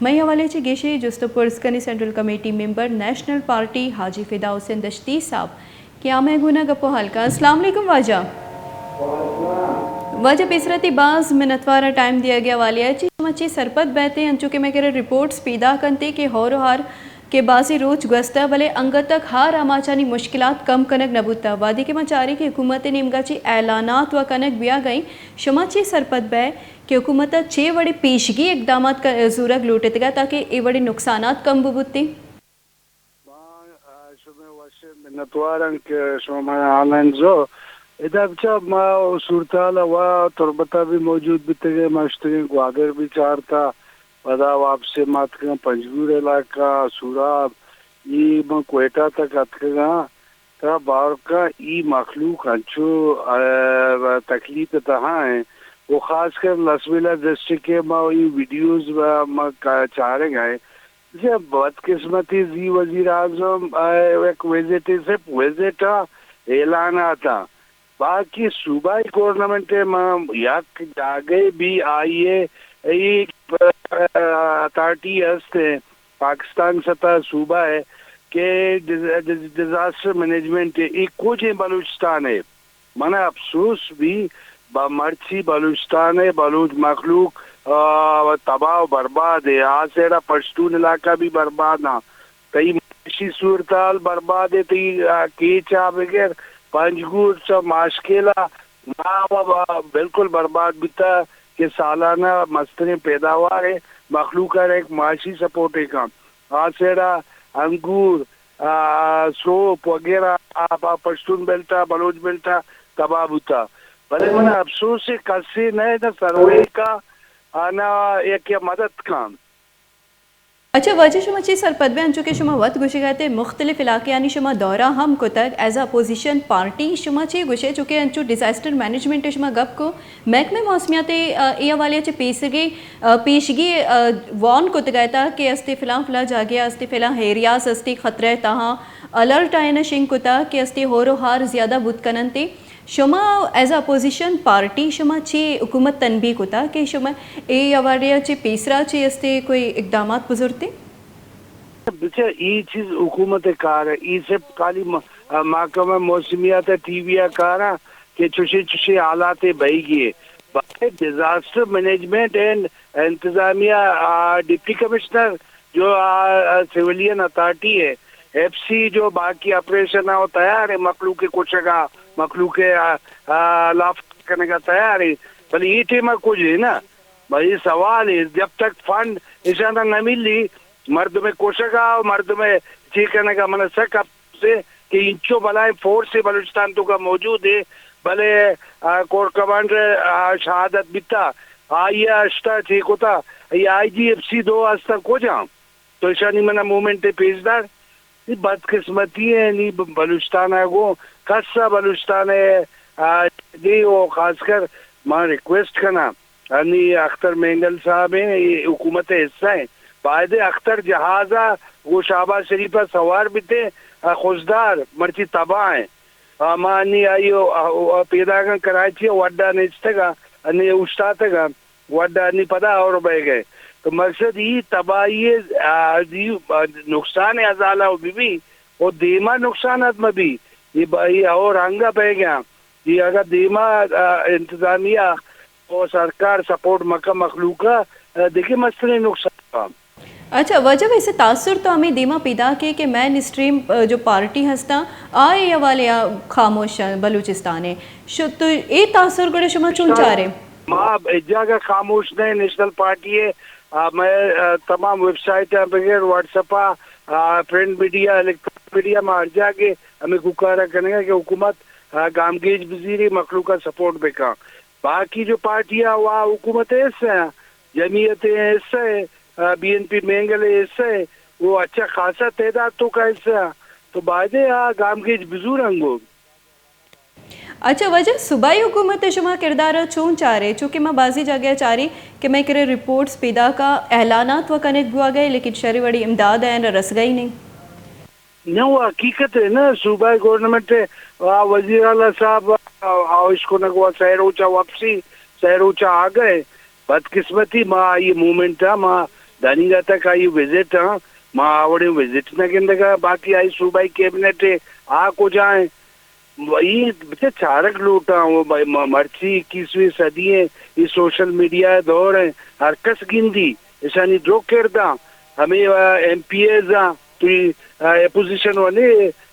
مئے حوالے چہ گیشیں جست ءُ پرس کنیں سینٹرل کمیٹی ممبر نیشنل پارٹی حاجی فدا حسین دشتی صاحب کہ آ مئے گونا گپ ءُ حال کن۔ السلام علیکم واجہ۔ واجہ، پیسرا تئی باز منتوار آں ٹائم دیگ ءِ حوالے ءَ چہ۔ شما چے سرپد بیت ئے؟ انچو کہ مئے کرا رپورٹس پیداک انت کہ ہور ءُ ہار کہ بازیں روچ گوستہ، بلے انگت تک ہار آماچانی مشکلات کم کنگ نہ بوتہ۔ وہدے کہ ما چاریں کہ حکومت ءِ نیمگا چہ اعلانات وا کنگ بیاگ ءَ انت، شما چے سرپد بئے کہ حکومت ءَ چے وڑیں پیشگی اقدامات ک-، زورگ لوٹتگ ات تاکہ اے وڑیں نقصانات کم ببوتیں؟ ما، آ، شمئے وش منتوار آں کہ شما مئے آن لائن زو۔ ادا بچا ما صورتحال ءَ وا تربت ءَ بھی موجود بیتگیں، ما شتگیں گوادر بھی چارتا، پدا واپس ما اتکگاں پنجگور علاقہ، سوراب، ای من کوئٹہ تک اتکگاں۔ ترا باور کن، ای مخلوق انچو، آ، تکلیف تہا ہیں۔ و خاص کر لسبیلہ ڈسٹرکٹ ءَ ما ای ویڈیوز و ما کا-، چارگ ءَ ہیں۔ چہ بدقسمتی زی وزیر اعظم ءِ یک وزٹ ءَ، صرف وزٹ ءَ، اعلانات ءَ۔ باقی صوبائی گورنمنٹ ءَ ما یک جاگہے بھی آئی ءِ، ای اتھارٹی ہست ہیں پاکستان سطح صوبہ ءِ کہ ڈیز-، ڈیز-، ڈیزاسٹر مینجمنٹ ءِ، ای کجھ ہیں بلوچستان ءِ؟ من افسوس بی، با مرچی بلوچستان ءِ بلوچ مخلوق، آ، تباہ و برباد ہے۔ آ سیڑا پشتون علاقہ بھی برباد ہاں۔ تئی معاشی صورتحال برباد ہے، تئی، آ، کیچ آ بگر پنجگور چا ماشکیلا ما و با-، بالکل برباد بیتا کہ سالانہ مستریں پیداوار ہے، مخلوق ءَ را ایک معاشی سپورٹ ہے کم۔ آ سیڑا انگور، آ، سوپ وغیرہ آ پا پشتون بیلٹ ءَ، بلوچ بیلٹ ءَ تباہ بوتا۔ بلے من افسوس ہے کسے نہ، نہ سروے کا، آ، نہ یک یا مدد کن۔ اچھا واجہ، شما چے سرپد بے؟ انچو کہ شما وت گوشگا تے مختلف علاقیانی شما دورہ ہم کتگ، ایز اپوزیشن پارٹی شما چے گوشے؟ چونکہ انچو ڈیزاسٹر مینجمنٹ شما گپ کو، محکمہ موسمیات ءَ، آ، اے حوالے ءَ چہ پیسگی، آ، پیشگی، آ، وارن کتگ ءَ تا کہ استے فلاں فلاں جاگہ ءَ استے فلاں ایریاز استے خطرہ ءِ تہا الرٹ آیانا شنگ کتا کہ استے ہور و ہار زیادہ بوت کننتے۔ شما ایز اے اپوزیشن پارٹی شما چی حکومت تنبیہ کتا کہ شما اے حوالے ءَ چہ پیسرا چی استے کوئی اقدامات بزرتے؟ بچہ، ای چیز حکومت ءِ کار ہے، ای صرف خالی م-، محکمہ موسمیات ءِ ٹی وی ءِ کار ہے کہ چوشیں چوشیں حالات بئیگی ہے۔ بلے ڈیزاسٹر مینجمنٹ اینڈ انتظامیہ، آ، ڈپٹی کمشنر جو، آ، آ، سویلین اتھارٹی ہے، ایف سی جو باقی آپریشن ہے، وہ تیار ہے، مخلوق ءِ کشگا، مخلوق ءِ، آ، آ، لاف کنگا تیار ہے۔ بلے ای ٹیم ءَ کچھ ہے نا، بھئی، سوال ہے، جب تک فنڈ ایشانا نہ ملی، مردم ءِ کشگا و مردم ءِ چی کنگا، من سک افسوس ہے کہ انچو بلائیں فورس بلوچستان توکا موجود ہے، بلے، آ، کور کمانڈر، آ، شہادت بیتا، آئی ءَ اشتا چی کتا، ای آئی جی ایف سی دو ہستاں کجا؟ تو ایشانی منا موومنٹ پیش دار۔ نی بدقسمتی ہے، نی ب-، بلوچستان ءَ گوں کس ءَ بلوچستان ءَ، آ، دی و خاص کر ما ریکویسٹ کناں، انی اختر مینگل صاحب ہیں، یہ حکومت ءِ حصہ ہیں، باید اختر جہاز ءَ گوں شہباز شریف ءَ سوار بیتے، آ، خضدار مرچی تباہ ہیں۔ آ، ما انی آئی و، آ، آ، پیداگاں کراچی ءَ وڈا نشتگا، انی اوشتاتگا۔ وڈا نی پدا اور بئیگ ءَ۔ تو مقصد ای تباہی ءِ، آ، دی، آ، نقصان ءِ ازالہ و بہ بی، و دیما نقصانات مہ بی۔ ای با-، ای اور انگا بئیگ ءَ۔ ای اگاں دیما، آ، انتظامیہ و سرکار سپورٹ مکا مخلوق ءَ، آ، دگہ مستریں نقصان با۔ اچھا، واجہ ویسے تاثر تو ہمیں دیما پیدا کے کہ مین اسٹریم، آ، جو پارٹی ہستاں، آ اے حوالے آ خاموش ہیں بلوچستان ءِ۔ شو-، تو اے تاثر گڑا شما چون چارے؟ ما ہچ جاگہ خاموش نہ، نیشنل پارٹی ءِ، آ، مئے، آ، تمام ویب سائٹ ءَ بغیر واٹس ایپ ءَ، آ، پرنٹ میڈیا، الیکٹرانک میڈیا، ما ہر جاگہ ہمیں کوکارا کنگا کہ حکومت، آ، گامگیج بزیری، مخلوق ءَ سپورٹ بکن۔ باقی جو پارٹی ءَ وا حکومت ءِ حصہ ہیں، جمعیت ءِ حصہ ہے، آ، بی این پی مینگل ءِ حصہ ہے، وہ اچھا خاصا تعداد توکا حصہ ہیں، تو بایدے آ گامگیج بزور انگو۔ اچھا واجہ، صوبائی حکومت ءِ شما کردار ءَ چون چارے؟ چونکہ ما بازی جاگہ ءَ چاری کہ مئے کرے رپورٹس پیداک ءَ اعلانات و کنگ بوگ ءَ، لیکن شری وڑی امداد ءَ رسگ ءَ ہی نہیں۔ نہ، وہ حقیقت ہے نا، صوبائی گورنمنٹ ءِ، آ، وزیر اعلیٰ صاحب، آ، آ، اشکنگ و سہ روچا واپسی، سہ روچا آگہ ہے۔ بدقسمتی ما آئی موومنٹ ءَ ما دنیگا تک آئی وزٹ ہاں، ما آوڑیں وزٹ نہ گندگا، باقی آئی صوبائی کیبنٹ ہے، آ کجا ہیں؟ اے بچہ چارگ لوٹاں، وہ م-، م-، مرچی اکیسویں صدی ہیں، یہ سوشل میڈیا دور ہیں، ہر کس گندی، اشانی درو کرداں، ہمیں، آ، ایم پی ایز آں، تو یہ، آ، اپوزیشن و نے،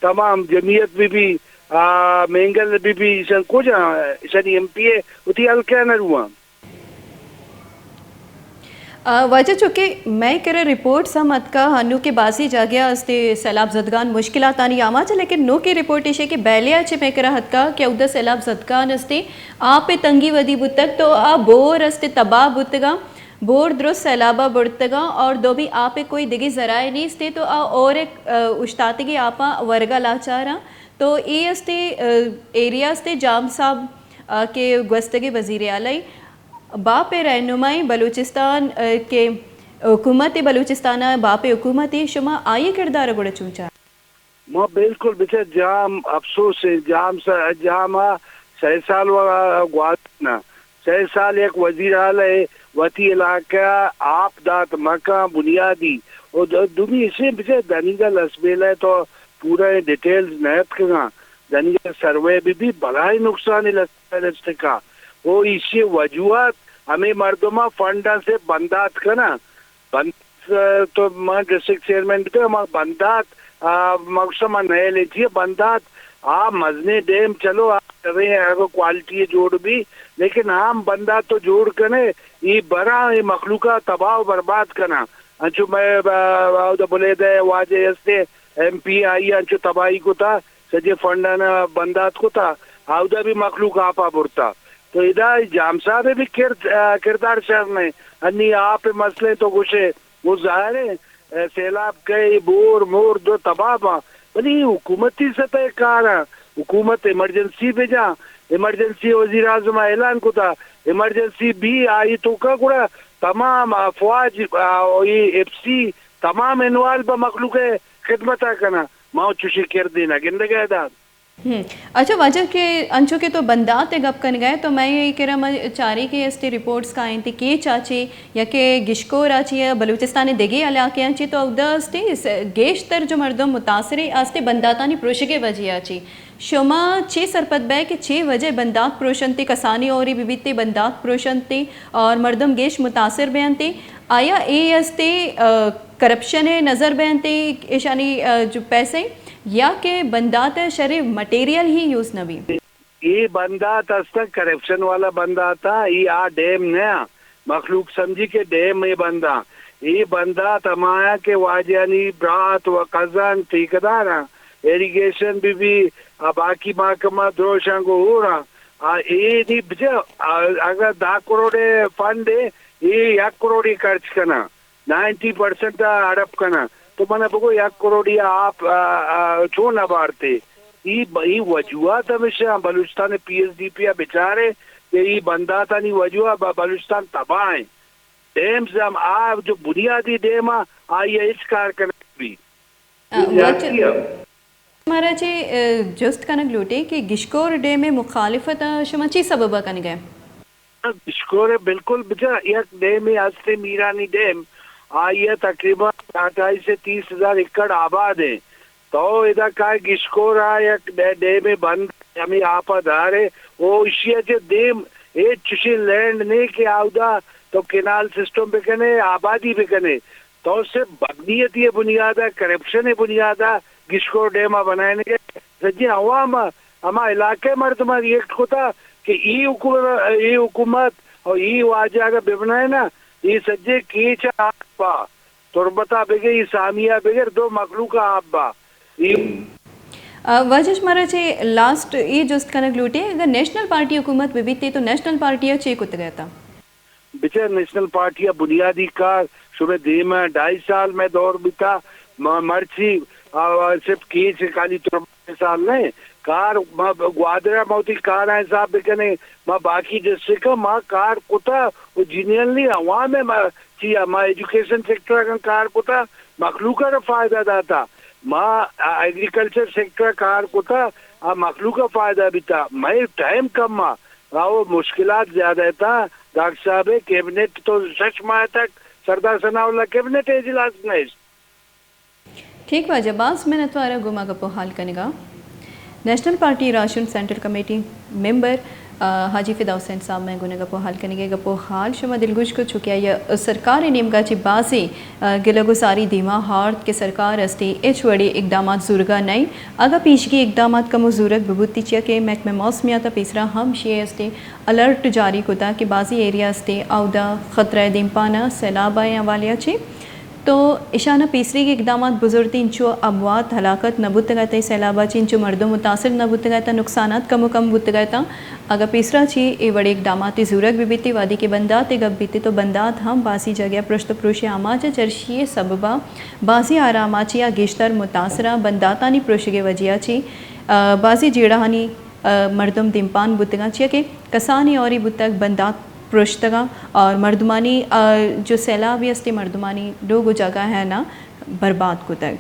تمام جمعیت بی بی، آ، مینگل بی بی، اشان کجا، اشانی ایم پی اے، وتی حلقہ نہ رواں۔ آ، واجہ چونکہ مئے کرا رپورٹس ہم اتکا، ہنو کہ بازی جاگہ استے سیلاب زدگان مشکلاتانی آماچ، لیکن نوکیں رپورٹ ایشے کہ بیلیا چہ مئے کرا اتکا کہ اودا سیلاب زدگان استے، آپ تنگی ودی بوتگ تو آ بور استے تباہ بوتگا، بور درست سیلابا برتگا اور دومی آپ کوئی دگہ ذرائع نیستے تو آ اور ایک، آ، اشتاتگی آپا ورگا لاچارا۔ تو اے استے، آ، ایریا استے جام صاحب، آ، کہ گوستگی وزیر اعلی باپ ءِ رہنمائی بلوچستان ءَ کہ حکومت ءِ، بلوچستان ءِ باپ ءِ حکومت ءِ، شما آئی ءِ کردار ءَ گڑا چون چار؟ ما بالکل بچار جام افسوس ایں، جام س-، جام ءَ سئے سال و گوازیناں۔ سئے سال یک وزیر اعلی ءَ وتی علاقہ ءَ آپ دات مکان بنیادی۔ و د-، دومی ایشی بچار دنیگا لسبیلہ ءَ تو پورا ڈیٹیلز نہ اتکگاں۔ دنیگا سروے بہ بی بلاہیں نقصانے لس-، ڈسٹرکٹ ءَ۔ او ایشی وجوہات ہمے مردماں فنڈاں سے بندات کناں۔ بند-، تو ما ڈسٹرکٹ چیئرمین بیتگ، ما بندات، آ، مقصد ما نئیل چیئے بندات، آ مزنیں ڈیم چلو، آ شریں اگر کوالٹی جوڑ بی، لیکن عام بندات تو جوڑ کنے، ای براں ای مخلوقا تباہ و برباد کناں۔ انچو مئے، آ، اودا بلیدہ واجہ استے، ایم پی آئی انچو تباہی کتا، سجے فنڈانا بندات کتا، اودا بھی مخلوق آپا برتا۔ تو ادا جام صاحب بھی کرد-، آ، کردار شر نہ۔ انی آپ مسئلے تو گوشے، وہ ظاہر ہے، آ، سیلاب کئے، بور، مور دو تباہ باں۔ بلے یہ حکومتی سطح کار ہیں، حکومت ایمرجنسی بجا، ایمرجنسی وزیر اعظم اعلان کتا، ایمرجنسی بھی آئی توکا گڑا تمام افواج، آ، یہ ایف سی، تمام انوالو با مخلوق خدمت ءَ کناں۔ ما چوشیں کردے نہ گندگ ءَ دات۔ ہم۔ اچھا واجہ کہ انچو کہ تو بندات ءِ گپ کنگ ءَ ئے تو مئے کرا ما چاری کہ استے رپورٹس کاینت کیچ ءَ چی یا کہ گشکور ءَ چی یا بلوچستان ءِ دگہ علاقیاں چی تو اودا استے س-، گیشتر جو مردم متاثر ءَ استے بنداتانی پروشگ ءِ وجہ ءَ چی۔ شما چے سرپد بئے کہ چے وجہ بندات پروشنت، کسانی اوری بہ بیت بندات پروشنت اور مردم گیش متاثر بینت؟ آیا اے استے، آ، کرپشن ءِ نظر بینت ایشانی، آ، جو پیسے یا کہ بندات ءِ شریں مٹیریل ہی یوز نہ بی؟ اے بندات استاں کرپشن والا بندات آں، اے آ ڈیم نہ آں۔ مخلوق سمجھی کہ ڈیم اے بنداں۔ اے بندات ہمایاں کہ واجہانی برات و کزن ٹھیکیداراں، ایریگیشن بہ بی، آ باقی محکمہ دروشاں گوں ہوراں۔ آ اے نی بچا، آ اگاں دہ کروڑ ءِ فنڈ اے، اے یک کروڑے خرچ کناں۔ نائنٹی پرسنٹ ءَ ہڑپ کناں۔ تو من ءَ بگو یک کروڑی ءَ آپ، آ، آ، چون نہ بارتے؟ ای ب-، ای وجوہات ہمیشہ Balochistan P S D P ءَ بچارے کہ ای بنداتانی وجوہ ب-، بلوچستان تباہ ہیں۔ ڈیمز ہم آ جو بنیادی ڈیم آ، آئی ءَ ہچ کار کنگ بی۔ آ، واجہ مارا چے، آ، جست کنگ لوٹے کہ گشکور ڈیم ءِ مخالفت ءَ شما چی سبب ءَ کنگ ءَ؟ گشکور ءَ بالکل بچا، یک ڈیمے ہستے میرانی ڈیم، آئی ءَ تقریباً اٹھائیس سے تیس ہزار ایکڑ آباد ہیں۔ تو ادا کائے گشکور ءَ یک ڈے-، ڈیمے بند ہمیں آپ ءَ دارے، او ایشی ءَ چہ دیم ہچ چشیں لینڈ نے کہ آودا تو کینال سسٹم بکنے، آبادی بکنے۔ تو صرف بدنیتی ءِ بنیاد ءَ، کرپشن ءِ بنیاد ءَ گشکور ڈیم ءَ بنائینگ ءَ سجیں عوام ءَ، ہما علاقہ ءِ مردماں ریئیکٹ کتا کہ ای حکومت، ای حکومت اور ای واجہ اگر ببنائے نا، ای سجے کیچ ءَ آپ با، تربت ءَ بگر، ای سامی ءَ بگر، دو مخلوق ءَ آپ با۔ ای آ، واجہ شمارا چے لاسٹ ای جست کنگ لوٹے، اگر نیشنل پارٹی حکومت بہ بیتے تو نیشنل پارٹی ءَ چے کتگ ءَ تا؟ بچار نیشنل پارٹی ءِ بنیادی کار شمئے دیم ءَ ڈھائی سال مئے دور بیتا، ما مرچی، آ، صرف کیچ خالی تربت سال نہ، کار ما گوادر ءَ ما وتی کاراں حساب بکنیں، ما باقی ڈسٹرکٹ ءَ ما کار کتا و جنرلی عوام ءَ ما چیا، ما ایجوکیشن سیکٹر ءَ کار کتا، مخلوق ءَ را فائدہ داتا، ما ایگریکلچر سیکٹر ءَ کار کتا، آ مخلوق ءَ فائدہ بیتا، مئے ٹائم کم ءَ او مشکلات زیادہ اتاں۔ ڈاکٹر صاحب ءِ کیبنٹ تو شش ماہ تک سردار ثناء اللہ کیبنٹ اجلاس نہ است۔ ٹھیک واجہ، باز منتوار گوں ما گپ و حال کنگا۔ نیشنل پارٹی راہشون سینٹرل کمیٹی ممبر، آ، حاجی فدا حسین صاحب مئے گوں گپ و حال کنگے۔ گپ و حال شما دلگوش کو، چونکہ آئی سرکار نیمگا چی بازی، آ، گلہ گساری دیما ہارت کہ سرکار استی ہچ وڑی اقدامات زورگا نہیں۔ اگا پیشگی اقدامات کمو زورگ ببوتی، چیا کہ محکمہ موسمیات پیسرا ہم شیئے استی الرٹ جاری کتا کہ بازی ایریا استی اودا خطرہ دیمپانا سیلاب آئیں حوالیا چی تو اشانا پیسریگی اقدامات بزرتی، انچو اموات ہلاکت نہ بوتگ ات، سیلابا چی انچو مردم متاثر نہ بوتگ ات، نقصانات کم و کم بوتگ ات۔ اگہ پیسرا چی اے وڑے اقدامات زورگ بہ بیتی، وادی کہ بندات گپ بیتی تو بندات ہم بازی جگہ پرشت و پروشی آماچ چرشی سببا بازی آراماچی آ گیشتر متاثرہ بنداتانی پروشگے وجہ چی، آ، بازی جیڑہانی، آ، مردم دیمپان بوتگاں، چیا کہ کسانی اوری بوتگ بندات پرشتگاں اور مردمانی، آ، جو سیلابی استی مردمانی لوگ و جگہ ہے نا برباد کتگ۔